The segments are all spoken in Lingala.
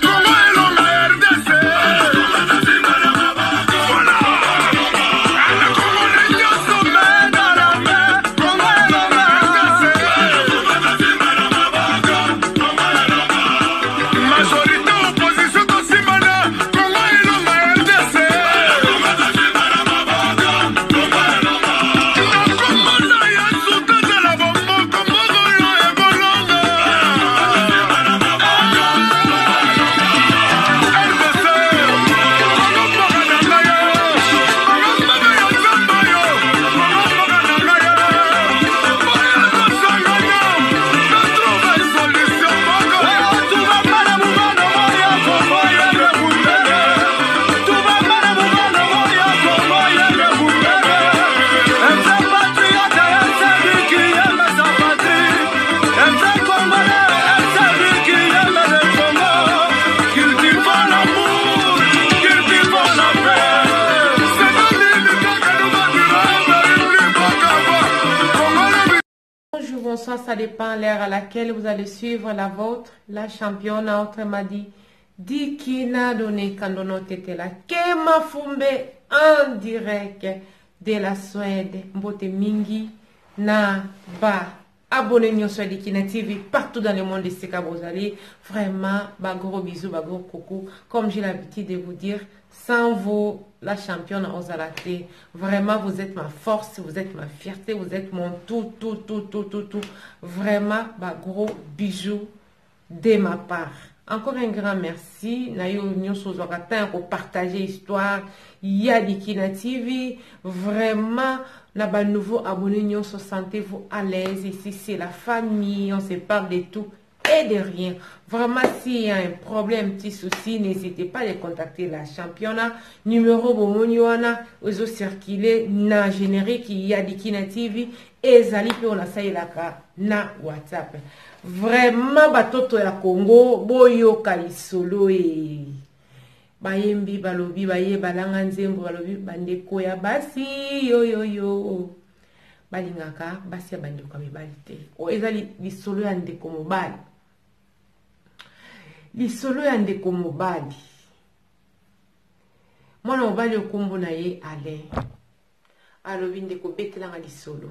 Kongo elonga RDC. Voilà. Ala Congolais nyonso main dans la main. Kongo elonga RDC. Majorité opposition tosimbana. Kongo elonga RDC. Nakomona Yesu tozala bomoko mbongo yo ekolonga. RDC, Kongo mboka na ngai yo. Kongo mboka ya Nzambe yo. Kongo mboka na ngai yo. Boya tosangana, totrouve solution moko. Tubambana mubano moya Kongo yenge bundele. Tubambana mubano moya Kongo yenge bundele. Un vrai patriote est celui qui aime sa patrie. Un vrai Congolais est celui qui aime le Congo. Cultivons l'amour, cultivons la paix. C'est Bonjour, bonsoir, ça dépend l'heure à laquelle vous allez suivre la vôtre, la championne, autrement dit, Dikina Done Kandono Tetela, Kema Fumbe en direct de la Suède, Mbote Mingi, na ba abonné nyonso ya Dikina TV partout dans le monde esika bozali. Vraiment, ba gros bisous, ba gros coucou. Comme j'ai l'habitude de vous dire, sans vous, la championne ozala te. Vraiment, vous êtes ma force, vous êtes ma fierté, vous êtes mon tout, tout, tout, tout, tout, tout. Vraiment, ba gros bisous de ma part. Encore un grand merci. Na yo nyonso ozwaka temps ya kopartager histoire ya Dikina TV. Vraiment, na ba nouveau abonné nyonso, sentez-vous à l'aise. Ici, c'est la famille. On se parle de tout et de rien. Vraiment, s'il y a un problème, petit souci, n'hésitez pas à contacter la championne. Numéro bomoni wana, ozo circuler na générique ya Dikina TV. Ezali pe on asalelaka na WhatsApp. Vraiment, batoto ya Congo, boyoka lisolo e. Bayembi balobi baye balanga nzembo balobi bandeko ya basi yo yo yo. Balingaka basi ya bandeko ya mibali te. Oyo eza lisolo ya ndeko mobali. Lisolo ya ndeko mobali. Mwana mobali okombo na ye Alain. Alobi ndeko betelanga lisolo.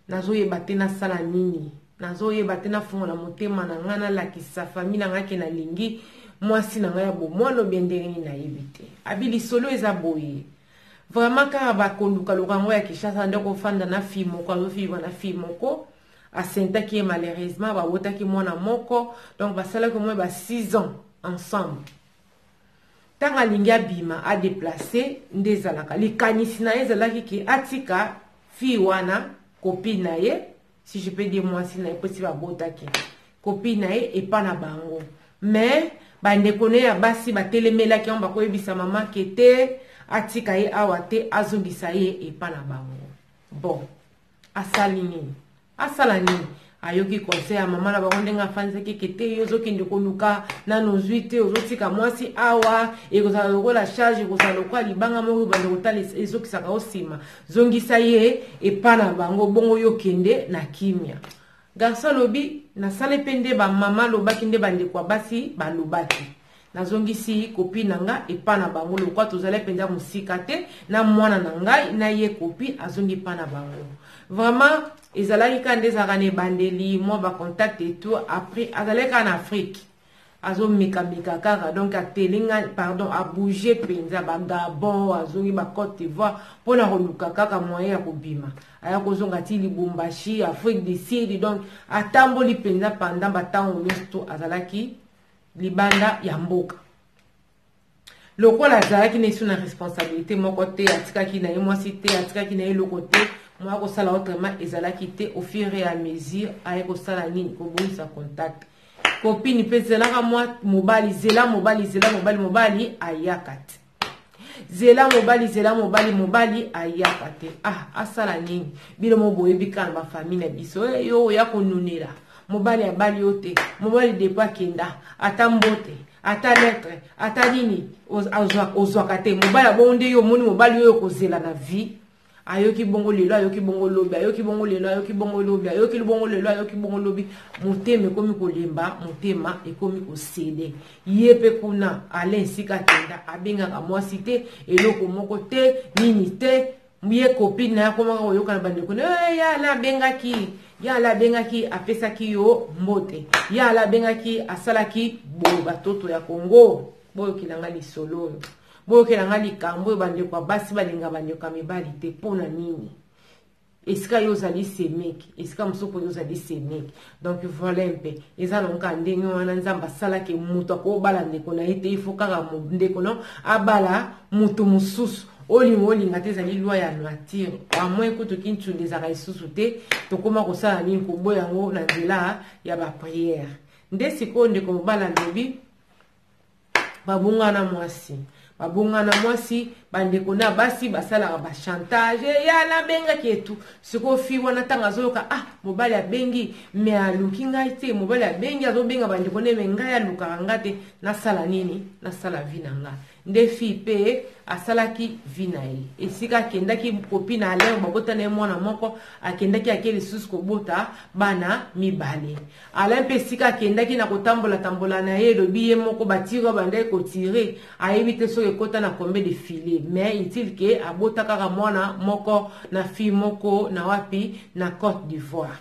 Nazoyeba te nasala nini. Nazoyeba te nafungola motema na ngai nalakisa famille na ngai ke nalingi mwasi na ngai ya bomwana obie ndenge nini nayebi te. Abi lisolo eza boye. Vraiment kaka bakolukaluka yango ya Kinshasa nde kofanda na fille moko, azovivre na fille moko. Asentaki ye malheureusement, babotaki mwana moko. Donc basalaki au moins ba 6 ans ensemble. Ntango alingi abima adeplace nde ezalaka likanisi na ye ezalaki ke atika fille wana copine na ye, si je peux dire mwasi na ye, mpo si babotaki copine na ye epa na bango. Mais bandeko na ye ya basi batelemelaki yango, bakoyebisa mama ke te atika ye awa te, azongisa ye epa na bango. Bon, asali nini? Asala nini? Ayoki conseil ya mama na bango ndenge afandisaki ke te yo ozokende koluka nano ozwi te, ozotika mwasi awa, ekozala lokola charge, ekozala lokola libanga moko ebanda kotala ezokisaka yo nsima. Zongisa ye epa na bango, bongo yo kende na kimia. Garçon alobi, nasali mpe nde ba mama alobaki, nde bandeko ya basi balobaki. Nazongisi copine na nga epa na bango, lokola tozali mpenza mosika te na mwana na ngai na ye copine azongi epa na bango. Vraiment ezalaki kaka nde ezalaka na ebandeli mwa ba contact et tout. Après azalaki kaka na Afrique azomekameka kaka, donc atelinga, pardon, abouge mpenza ba Gabon, azongi ba Côte d'Ivoire mpona koluka kaka moyen ya kobima. Aya kozonga ti Lubumbashi, Afrique du Sud, donc atamboli mpenza pendant batango nyonso to azalaki libanda ya mboka. Lokola azalaki na esu na responsabilité moko te, atikaki na ye mwasi te, atikaki na ye eloko te, moya kosala autrement ezalaki te. Au fur et à mesure aye kosala nini? Kobongisa contact. Copine mpe zelaka mwa mobali, zela mobali, zela mobali, mobali ayaka te. Zela mobali, zela mobali, mobali ayaka te. Ah, asala nini? Bino mo boyebi kaka na ba famille na biso. Eh, yo oya konunela. Mobali abali yo te. Mobali depo akenda, ata mbote, ata lettre, ata nini, ozwaka te. Mobali abongo nde yo omoni mobali oyo kozela na vie. Ayoki bongo lelo, ayoki bongo lobi, ayoki bongo lelo, ayoki bongo lobi, ayoki bongo lelo, ayoki bongo lobi. Motema ekomi kolemba, motema ekomi kosede. Ye mpe kuna Alain esika akenda abengaka mwasi te, eloko moko te, nini te. Ye copine na ye akomaka koyoka na bandeko na ye, ya Alain abengaki, ya Alain abengaki, apesaki yo mbote, ya Alain abengaki, asalaki boye. Batoto ya Congo, boyokela nga lisolo oyo, boyokela nga likambo oyo. Bandeko ya basi balinga bandeko ya mibali te, mpo na nini? Esika yo ozali semeki, esika mosusu yo ozali semeki. Donc voilà, mpe eza nango kaka ndenge wana. Nzambe asalaki moto akobala ndeko na ye te, ifo kaka ndeko no abala moto mosusu. Olinga olinga te, ezali loi ya nature. Amoi kutu kintsunda ezalaka lisusu te. Tokóma kosala nini? Koboya yango na nzela ya baprière. Nde sikoyo ndeko mobali alobi babongana mwasi, babongana mwasi. Bandeko na basi basalaka bachantage, ya nabengaki etu. Sikoyo fille wana, ntango azoyoka, ah, mobali abengi me aluki ngai te, mobali abengi, azobenga bandeko nde me ngai alukaka nga te, nasala nini? Nasala vie na nga. Nde fille mpe asalaki vie na ye. Esika akendaki, copine Alain, babota na ye mwana moko. Akendaki, ake lisusu kobota bana mibale. Alain mpe esika akendaki na kotambola-tambola na ye, elobi ye moko, batirs bandaki kotirer, ayebi te soki ekota na combien de filet, mais utile ke abota kaka mwana moko na fille moko. Na wapi? Na Côte d'Ivoire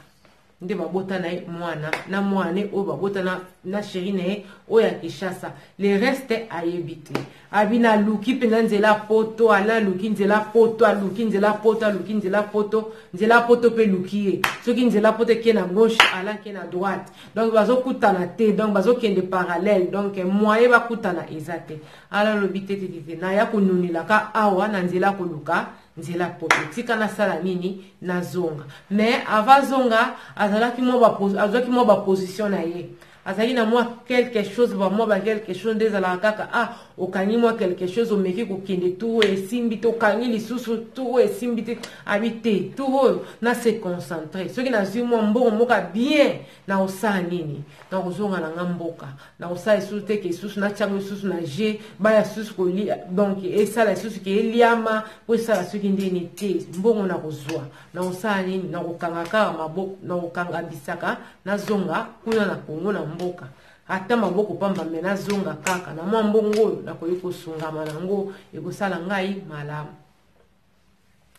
nde babota na ye mwana, na mwana oyo babota na chéri na ye oyo ya Kinshasa. Le reste ayebi te. Abi naluki mpenza nzela poto. Ala aluki nzela poto, aluki nzela poto, aluki nzela poto, nzela poto mpe eluki ye. Soki nzela poto eke na gauche, ala ake na droite, donc bazokutana te, donc bazokende parallèle, donc moyen bakutana eza te. Ala alobi te, te, te, te, naya konunelaka awa na nzela koluka nzela poto, tika nasala nini? Nazonga. Mais avant zonga, azalaki mwa, azwaki mwa baposition na ye, azalaki na mwa quelque chose, bamwa ba quelque chose. Nde ezalaka kaka, ah, okangi mwa quelque chose, omeki kokende, tour oyo esimbi te, okangi lisusu, tour oyo esimbi te. Abi te, tour oyo na se concentre, soki nazwi mwa mbongo moko bien, na kosala nini? Na kozonga na nga mboka, na kosala lisusu te ke lisusu natiango lisusu na je baya lisusu kolia, donc esala lisusu ke eliama po esala soki ndeni te. Mbongo na kozwa, na kosala nini? Na kokanga kaka maboko, na kokanga bisaka, nazonga kuna na Kongo, na mboka, ata maboko pamba, me nazonga kaka na mwa mbongo oyo nakoki kosungama nango, ekosala ngai malamu.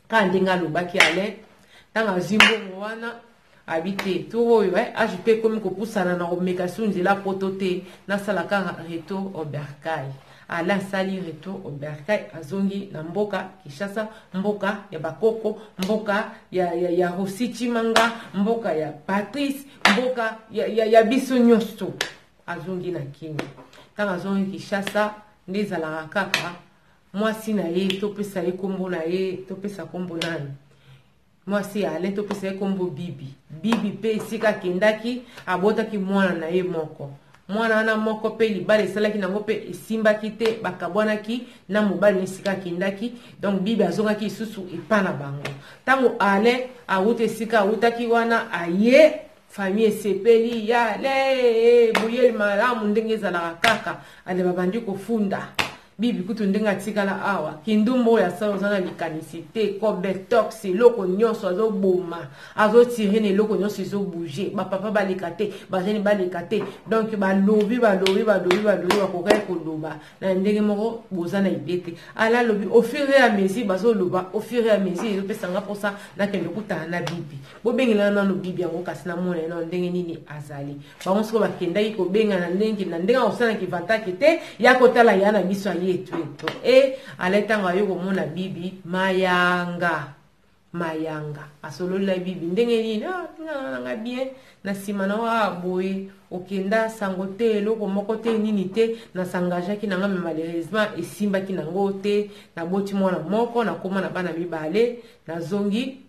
Kaka ndenge alobaki Alain, ntango azwi mbongo wana, abi te, tour oyo age mpe ekomi kopusana, na komeka su nzela poto te, nasala kaka retour au bercail. Alain asali retour au bercail, azongi na mboka Kinshasa, mboka ya bakoko, mboka ya Rosi Chimanga, mboka ya Patrice, mboka ya biso nyonso. Azongi na Kini. Ntango azongi Kinshasa, nde ezalaka kaka mwasi na ye, topesa ye nkombo na ye, topesa nkombo nani? Mwasi ya Alain, topesa ye nkombo Bibi. Bibi mpe esika akendaki, abotaki mwana na ye moko. Mwana wana moko mpe libala esalaki nango mpe esimbaki te, bakabwanaki na mobali na esika akendaki. Donc Bibi azongaki lisusu epa na bango. Ntango Alain awuta esika awutaki wana, aye, famille esepeli, ya le boyeli malamu ndenge ezalaka kaka. Ale babandi kofunda Bibi kutu ndenge atikala awa, kindumba oyo asala, oza na likanisi te. Cobetox, eloko nyonso azoboma, azotire na eloko nyonso ezobouge. Bapapa baleka te, bajeunes baleka te. Donc balobi, balobi, balobi, balobi, bakokaki koloba na ndenge moko, boza na idée te. Ala alobi, au fur et à mesure bazoloba, au fur et à mesure ezopesanga mposa nakende kutana na Bibi. Bobengelana nano Bibi yango, kasi namona ye nano ndenge nini azali. Bango soko bakendaki kobenga na ndenge na ndenge akosalaki vantake te ya kotala ya na miso aye eto eto e ala. Ntango aye komona Bibi, mayanga mayanga, asololi na Bibi ndenge nini? Ah, nanga bien. Na nsima na ah, boye okenda sango te, eloko moko te, nini te. Nasangageaki nanga, me malheureusement esimbaki nango te. Naboti mwana moko, nakóma na bana mibale, nazongi.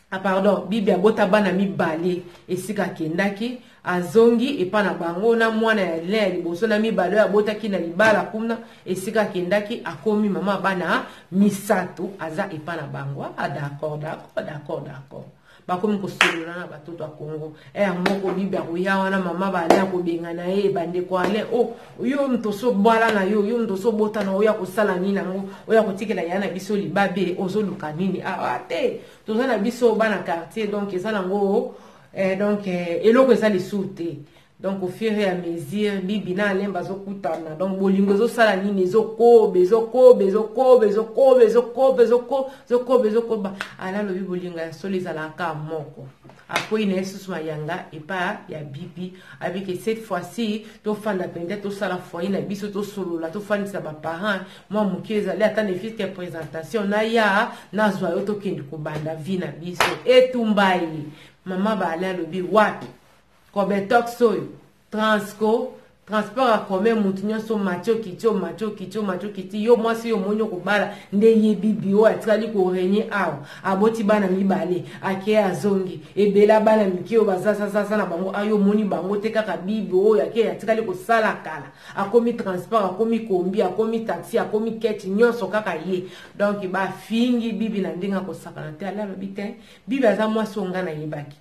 Ah, pardon, Bibi abota bana mibale esika akendaki, azongi epa na bango na mwana ya lin ya liboso na mibale oyo abotaki na libala kuna esika akendaki. Akomi mama bana misato, aza epa na bango. Ah, d'accord, d'accord, d'accord, d'accord. Bakomi kosolola na batoto ya Congo. Ere moko bibi akoya wana, mama baale akobengana ye, bandeko ale o oh, yo moto osobwala na yo, yo moto osobota na oyo akosala nini yango, oyo akotikela ya na biso libabe, ozoluka nini awa ah, te, toza na biso bana quartier, donc eza nango eh, donc eh, eloko eza lisusu te. Donc au fur et à mesure bibi na Alain bazokutana, donc bolingo ezosala nini, ezokoba ezokoba ezokoba ezokoba ezokoba ezokoba ezokoba ezokoba. Alain alobi bolingo ya solo ezalaka moko, akwei na ye susu mayanga epa ya bibi, abike cette fois-ci tofanda mpenza, tosala foyer na biso, tosolola, tofandisa baparent mwa moke, ezali ata ne fût que présentation naya nazwa yo, tokende kobanda vie na biso. Etumba ye mama ba Alain alobi wapi Cobetox oyo transco transport ya commun, mutu nyonso mati okiti, omati okiti, omati okiti. Yo mwasi oyo omoni okobala nde ye bibi oyo atikali korenye awa, aboti bana mibale, ake azongi ebela bana mike oyo bazazazasa na bango, ayo omoni bango te, kaka bibi oyo ake atikali kosala kala, akomi transport, akomi kombi, akomi taxi, akomi keti, nyonso kaka ye. Donc bafingi bibi na ndenge akosakana te. Ale alobi te, bibi aza mwasi oyo ngai nayebaki,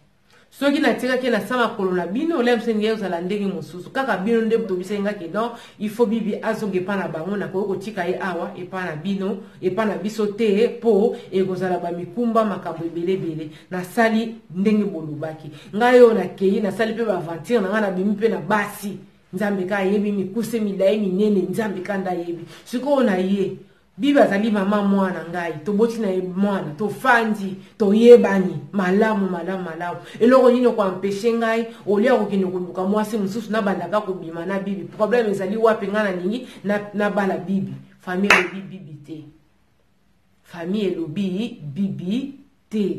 soki natikaki na sa makolo na bino, olemse nge ozala ndenge mosusu, kaka bino nde tobisaki nga ke non, il faut bibi azonga epa na bango. Nakoki kotika ye awa epa na bino, epa na biso te, mpo ekozala bamikumba makambo ebele ebele. Nasali ndenge bolobaki ngai oyo, nakei nasali mpe baaventure na ngai, nabimi mpe na basi, Nzambe ka ayebi mikuse milai minene, Nzambe ka nde ayebi. Sikoyo na ye bibi azali mama mwana ngai, toboti na ye mwana, tofandi, toyebani malamu malamu malamu. Eloko nini okoempêcher ngai olia kokende koluka mwasi mosusu, nabandaka kobima na bibi? Problème ezali wapi? Ngai nalingi nabala bibi. Famille elobi bibi te, famille elobi bibi te.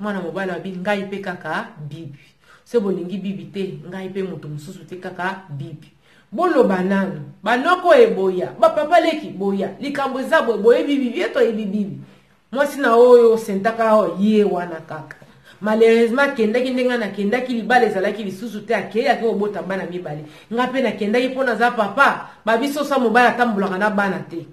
Mwana mobali abi ngai mpe kaka bibi, so bolingi bibi te, ngai mpe moto mosusu te, kaka bibi. Boloba nanu, banoko eboya, bapapa leki boya, likambo eza boye, boyebi bibi ye, toyebi bibi mwasi na oyo osentaka oyo ye wana kaka. Malheureusement akendaki ndenge nakendaki, libala ezalaki lisusu te, akei ake kobota bana mibale. Nga mpe nakendaki mpo naza papa, babiso sa mobali atambolaka na bana te,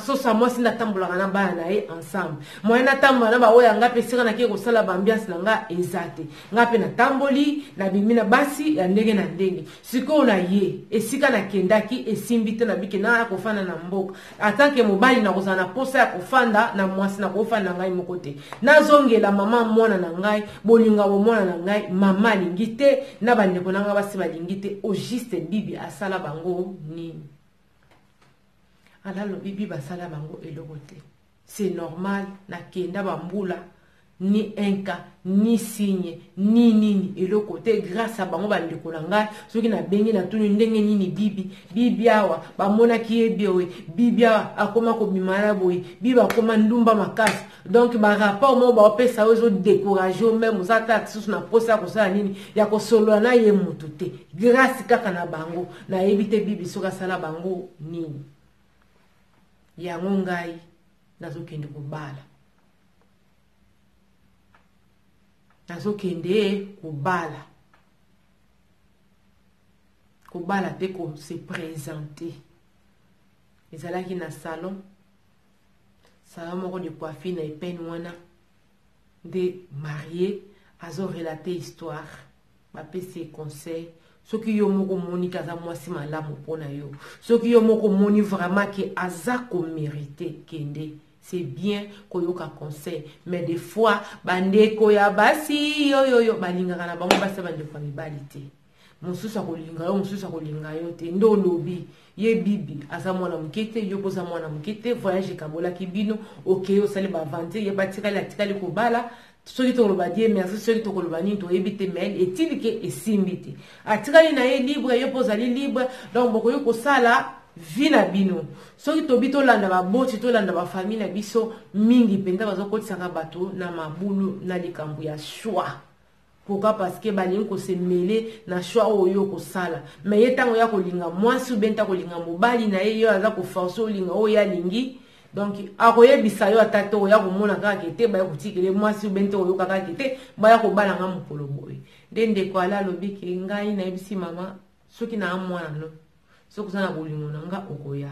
sosa mwasi nde atambolaka na bana na ye ensemble. Moyen natambola na baoyo ya nga mpe esika nake kosala baambiance na nga eza te. Nga mpe natamboli, nabimi na basi ya ndenge na ndenge. Sikoyo na ye esika nakendaki esimbi te, nabiki na kofanda na mboka. Atanke mobali nakozala na posa ya kofanda na mwasi, nakofanda na ngai moko te. Nazongela mama mwana na ngai, bolingo ya bomwana na ngai, mama alingi te, na bandeko na ngai basi balingi te. Au juste bibi asala bango nini? Alalobi bibi asala bango eloko te, c'est normal, nakenda bambula, ni inka ni signe ni nini, eloko te. Grâce à bango bandeko na ngai, soki nabengi natuni ndenge nini bibi, bibi awa bamonaki ye boye, bibi awa akoma kobima na boye, bibi akoma ndumba makasi. Donc barapport moko baopesa oyo ezodécourager yo, même oza ata lisusu na mposa ya kosala nini, ya kosolola na ye motu te. Grâce kaka na bango, nayebi te bibi soki asala bango nini. Yango ngai nazokende kobala, nazokende kobala, kobala te, kose présenter. Ezalaki na salon, salon moko de coiffure na epene wana nde marié azorelater histoire. Bapesi ye conseil: soki yo moko omoni ke aza mwasi malamu mpona yo, soki yo moko omoni vraiment ke aza komériter, kende. C'est bien koyoka conseil, mais des fois bandeko ya basi yoyoyo balingaka na bango basi ya bandeko ya mibali te. Mosusu akolinga yo, mosusu akolinga yo te. Nde olobi ye bibi aza mwana moke te, yo mpo oza mwana moke te. Voyage ekabolaki bino, okei osali baaventure, ye batikali atikali kobala. Soki tokoloba die merci, soki tokoloba nini toyebi te, mais etili ke esimbi te, atikali na ye libre, yo mpo ozali libre, donc bokoki kosala vie na bino. Soki tobi tolanda baboti, tolanda bafamille na biso mingi mpenza, bazokotisaka bato na mabulu na likambo ya choix. Pourquoi? Parce que balingi kosemêler na choix oyo kosala. Mais ye ntango ya kolinga mwasi ube ntango kolinga mobali na ye, yo aza koforcer olinga oyo alingi. Donc akoyebisa yo ata te, oya komona kaka ke te, baya kotikele mwasi ube nte oyoka kaka ke te, baya kobalanga mokolo boye. Nde ndeko ala alobi ke ngai nayebisi mama, soki naa mwana no, soki oza na bolingo na nga, okoya.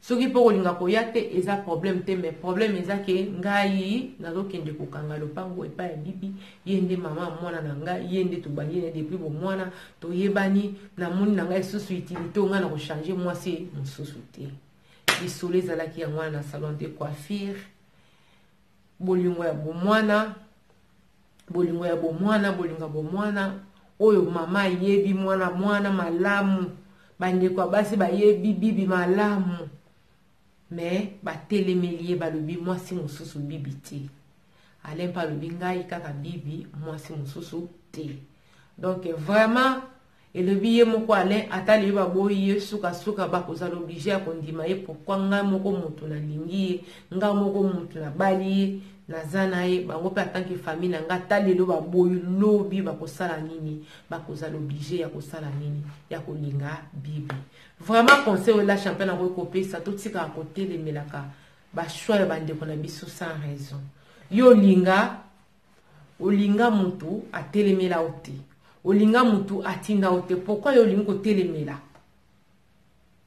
Soki mpo kolinga koya te eza problème te, mais problème eza ke ngai nazokende kokanga lopango epai ya Bibi. Ye nde mama mwana na ngai, ye nde tobandi na depuis bomwana, toyebani. Namoni na ngai lisusu utilité ngai na kochange mwasi mosusu te. Lisolo ezalaki yango wana na salon de coiffure. Bolingo ya bomwana, bolingo ya bomwana, bolingo ya bomwana oyo mama ayebi mwana mwana malamu, bandeko ya basi bayebi Bibi malamu, me batelemeli ye, balobi mwasi mosusu Bibi te. Alain mpe alobi ngai kaka Bibi, mwasi mosusu te. Donc vraiment elobi ye moko Alain, ata lelo baboyi ye, sukasuka bakozala oblige ya kondima ye. Pourquoi? Ngai moko motu nalingi ye, ngai moko motu nabali ye, naza na ye. Bango mpe atanke famille na ngai, ata lelo baboyi, lobi bakosala nini? Bakozala oblige ya kosala nini? Ya kolinga Bibi. Vraiment, conseil oyo la champion akoki kopesa, totikaka kotelemelaka bachoix ya bandeko na biso sans raison. Yo olinga, olinga mutu atelemela yo te, olinga mutu atinda yo te. Pourquoi yo olingi kotelemela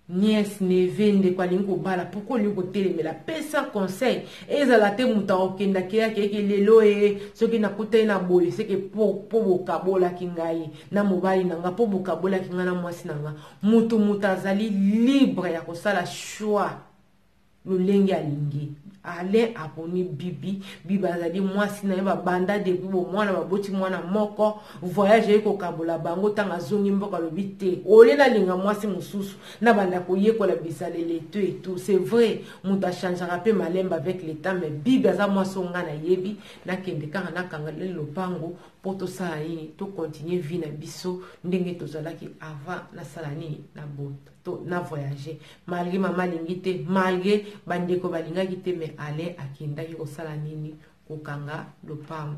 nièce, neveu, ndeko alingi kobala? Pourquoi olingi kotelemela? Pesa conseil. Ezala te moto akokendaki akeyaki lelo e soki nakutani na boye seke po bokabolaki ngai na mobali na nga, mpo bokabolaki ngai na mwasi na nga. Moto moto azali libre ya kosala choix lolenge alingi. Alain aponi Bibi. Bibi azali mwasi na ye, babanda depuis bomwana, baboti mwana moko. Voyage aye kokabola bango. Ntango azongi mboka, alobi te, ole nalinga mwasi mosusu, nabanda koyekola bizaleli etu etu. C'est vrai, moto achangeaka mpe malembe avec le temps, mais Bibi aza mwasi oyo ngai nayebi. Nakende kaka nakanga lopango mpo tosala nini? Tocontinue vie na biso ndenge tozalaki avant nasala nini? Na bota to na voyage. Malgré mama alingi te, malgré bandeko balingaki te, mais Alain akendaki kosala nini? Kokanga lopango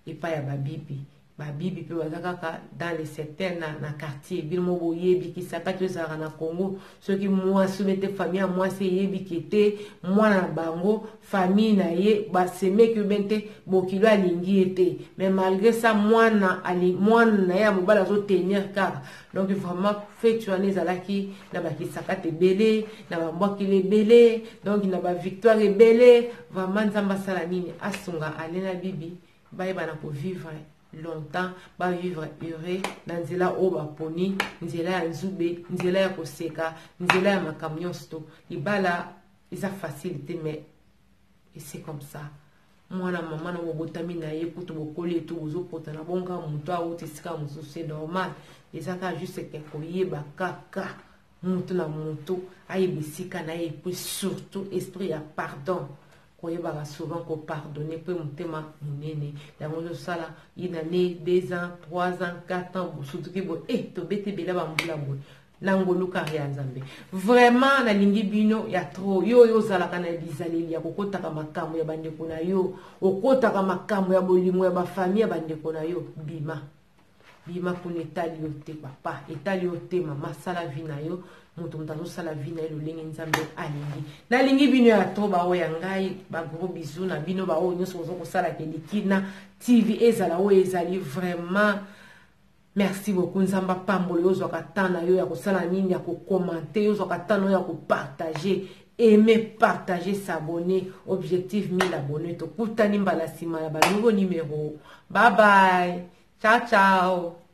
epai ya babibi. Babibi mpe baza kaka dans le secteur na quartier. Bino mo boyebi kisakati ezalaka na Congo. Soki mwasi obe te, famille ya mwasi eyebiki te mwana na bango, famille na ye basemeki obe te, bokilo alingi ye te, mais malgré ça mwana mwana na ye ya mobali azotenir kaka. Donc vraiment fête wana ezalaki na bakisakata ebele, na bambwakili ebele, donc na bavictoire ebele. Vraiment, Nzambe asala nini? Asunga Alain na Bibi, bayebana kovivre longtemps, bavivre heureux na nzela oyo baponi, nzela ya nzube, nzela ya koseka, nzela ya makambo nyonso. To libala eza facile te, mais c'est comme ça. Mwana mama na bobotami na ye kutu bokoli etu bozopotana bonga, moto awuti esika mosusu, c'est normal. Eza kaka juste ke koyeba kaka motu na motu ayeba esika na ye, et puis surtout esprit ya pardon, koyebaka souvent kopardonne mpe motema monene. Yango ozosala une année, 2 ans, 3 ans, 4 ans, surtout ki boye e tobeti ebele bambula boye na ngolu kaka ya Nzambe. Vraiment nalingi bino ya trop. Yo oyo ozalaka na bizaleli ya kokotaka makambo ya bandeko na yo, okotaka makambo ya bolingo ya bafamille ya bandeko na yo, bima, bima kuna. Etali yo te papa, etali yo te mama. Sala vie na yo. Moto moto azosala vie na ye lolenge Nzambe alingi. Nalingi bino ya trop, baoyo ya ngai, bagros bisous na bino baoyo nyonso boza kosalaka Elikina TV ezala oyo ezali. Vraiment merci beaucoup. Nzambe apambola yo. Ozwaka temps na yo ya kosala nini? Ya kocommenter. Yo ozwaka temps na yo ya kopartage, aimer, partager, s'abonner. Objectif 1000 abonnés. Tokutani mbala nsima ya banouveau numéro. Bye bye, ciao ciao.